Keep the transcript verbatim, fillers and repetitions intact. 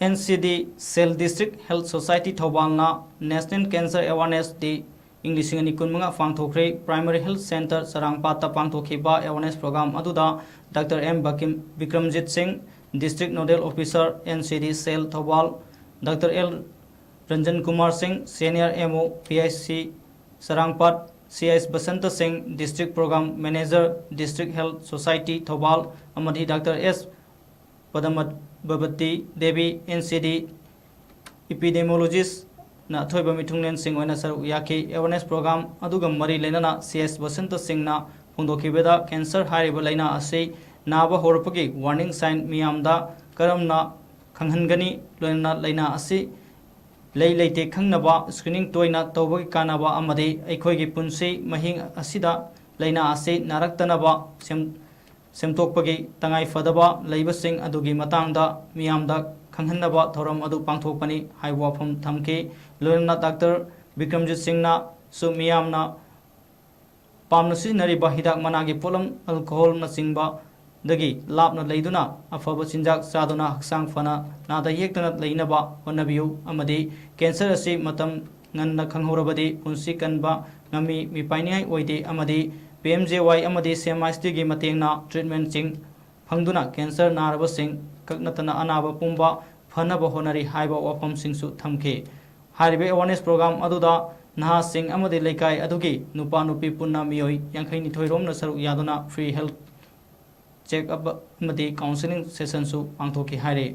And C D cell district health society ꯊꯧꯕꯥꯜꯅ national cancer awareness day ꯏꯪ ꯂꯤꯁꯤꯡ ꯑꯅꯤ ꯀꯨꯟꯃꯉꯥ ꯄꯥꯡꯊꯣꯛꯈ꯭ꯔꯦ꯫ ꯄ꯭ꯔꯥꯏꯃꯥꯔꯤ ꯍꯦꯜꯊ ꯁꯦꯟꯇꯔ ꯆꯔꯥꯡꯄꯥꯠꯇ ꯄꯥꯡꯊꯣꯛꯈꯤꯕ ꯑꯦꯋꯥꯔꯅꯦꯁ ꯄ꯭ꯔꯣꯒ꯭ꯔꯥꯝ ꯑꯗꯨꯗ ꯗꯥꯛꯇꯔ ꯑꯦꯝ ꯕꯀꯤꯝ-, Bikramjit Singh, district nodal officer, N C D cell Thoubal, doctor L Ranjan Kumar Singh, senior M O, P H C ꯆꯔꯥꯡꯄꯥꯠ, ꯁꯤ S Basanta Singh, district programme manager, district health society Thoubal, ꯑꯃꯗꯤ doctor S Padmabati Devi, N C D ꯏꯄꯤꯗꯦꯃꯣꯂꯣꯖꯤꯁꯅ ꯑꯊꯣꯏꯕ ꯃꯤꯊꯨꯡꯂꯦꯟꯁꯤꯡ ꯑꯣꯏꯅ ꯁꯔꯨꯛ ꯌꯥꯈꯤ꯫ Awareness programme ꯑꯗꯨꯒ ꯃꯔꯤ ꯂꯩꯅꯅ ꯁꯤ ꯑꯦꯁ ꯕꯁꯟꯇ ꯁꯤꯡꯅ ꯐꯣꯡꯗꯣꯛꯈꯤꯕꯗ, ꯀꯦꯟꯁꯔ ꯍꯥꯏꯔꯤꯕ ꯂꯥꯏꯅꯥ ꯑꯁꯤ ꯅꯥꯕ ꯍꯧꯔꯛꯄꯒꯤ ꯋꯥꯔꯅꯤꯡ ꯁꯥꯏꯟ ꯃꯤꯌꯥꯝꯗ ꯀꯔꯝꯅ ꯈꯪꯍꯟꯒꯅꯤ, ꯂꯣꯏꯅꯅ ꯂꯥꯏꯅꯥ ꯑꯁꯤ ꯂꯩ ꯂꯩꯇꯦ ꯈꯪꯅꯕ, ꯁ꯭ꯀ꯭ꯔꯤꯅꯤꯡ ꯇꯣꯏꯅ ꯇꯧꯕꯒꯤ ꯀꯥꯟꯅꯕ ꯑꯃꯗꯤ ꯑꯩꯈꯣꯏꯒꯤ ꯄꯨꯟꯁꯤ ꯃꯍꯤꯡ ꯑꯁꯤꯗ ꯂꯥꯏꯅꯥ ꯑꯁꯤ ꯅꯥꯔꯛꯇꯅꯕ ꯁꯦꯝ-, ꯁꯦꯝꯗꯣꯛꯄꯒꯤ ꯇꯉꯥꯏ ꯐꯗꯕ ꯂꯩꯕꯁꯤꯡ ꯑꯗꯨꯒꯤ ꯃꯇꯥꯡꯗ ꯃꯤꯌꯥꯝꯗ ꯈꯪꯍꯟꯅꯕ ꯊꯧꯔꯝ ꯑꯗꯨ ꯄꯥꯡꯊꯣꯛꯄꯅꯤ ꯍꯥꯏꯕ ꯋꯥꯐꯝ ꯊꯝꯈꯤ꯫ ꯂꯣꯏꯅꯅ ꯗꯥꯛꯇꯔ ꯕꯤꯀ꯭ꯔꯝꯖꯤꯠ ꯁꯤꯡꯅꯁꯨ ꯃꯤꯌꯥꯝꯅ ꯄꯥꯝꯅ ꯁꯤꯖꯤꯟꯅꯔꯤꯕ ꯍꯤꯗꯥꯛ ꯃꯅꯥꯒꯤ ꯄꯣꯠꯂꯝ, ꯑꯜꯀꯣꯍꯣꯜꯅꯆꯤꯡꯕꯗꯒꯤ ꯂꯥꯞꯅ ꯂꯩꯗꯨꯅ ꯑꯐꯕ ꯆꯤꯟꯖꯥꯛ ꯆꯥꯗꯨꯅ ꯍꯛꯆꯥꯡ ꯐꯅ ꯅꯥꯗ ꯌꯦꯛꯇꯅ ꯂꯩꯅꯕ ꯍꯣꯠꯅꯕꯤꯌꯨ ꯑꯃꯗꯤ ꯀꯦꯟꯁꯔ ꯑꯁꯤ ꯃꯇꯝ ꯉꯟꯅ ꯈꯪꯍꯧꯔꯕꯗꯤ ꯄꯨꯟꯁꯤ ꯀꯟꯕ ꯉꯝꯃꯤ, ꯃꯤꯄꯥꯏꯅꯤꯡꯉꯥꯏ ꯑꯣꯏꯗꯦ ꯑꯃꯗꯤ ꯄꯤ ꯑꯦꯝ ꯖꯦ ꯋꯥꯏ ꯑꯃꯗꯤ ꯁꯤ ꯑꯦꯝ ꯑꯥꯏ ꯑꯦꯁ ꯇꯤꯒꯤ ꯃꯇꯦꯡꯅ ꯇ꯭ꯔꯤꯠꯃꯦꯟꯁꯤꯡ ꯐꯪꯗꯨꯅ ꯀꯦꯟꯁꯔ ꯅꯥꯔꯕꯁꯤꯡ ꯀꯛꯅꯠꯇꯅ ꯑꯅꯥꯕ ꯄꯨꯝꯕ ꯐꯅꯕ ꯍꯣꯠꯅꯔꯤ ꯍꯥꯏꯕ ꯋꯥꯐꯝꯁꯤꯡꯁꯨ ꯊꯝꯈꯤ꯫ ꯍꯥꯏꯔꯤꯕ ꯑꯦꯋꯥꯔꯅꯦꯁ ꯄ꯭ꯔꯣꯒ꯭ꯔꯥꯝ ꯑꯗꯨꯗ ꯅꯍꯥꯁꯤꯡ ꯑꯃꯗꯤ ꯂꯩꯀꯥꯏ ꯑꯗꯨꯒꯤ ꯅꯨꯄꯥ ꯅꯨꯄꯤ ꯄꯨꯟꯅ ꯃꯤꯑꯣꯏ ꯌꯥꯡꯈꯩꯅꯤꯊꯣꯏ ꯔꯣꯝꯅ ꯁꯔꯨꯛ ꯌꯥꯗꯨꯅ ꯐ꯭ꯔꯤ ꯍꯦꯜꯊ ꯆꯦꯛ ꯑꯞ ꯑꯃꯗꯤ ꯀꯥꯎꯟꯁꯦꯂꯤꯡ ꯁꯦꯁꯟꯁꯨ ꯄꯥꯡꯊꯣꯛꯈꯤ ꯍꯥꯏꯔꯤ꯫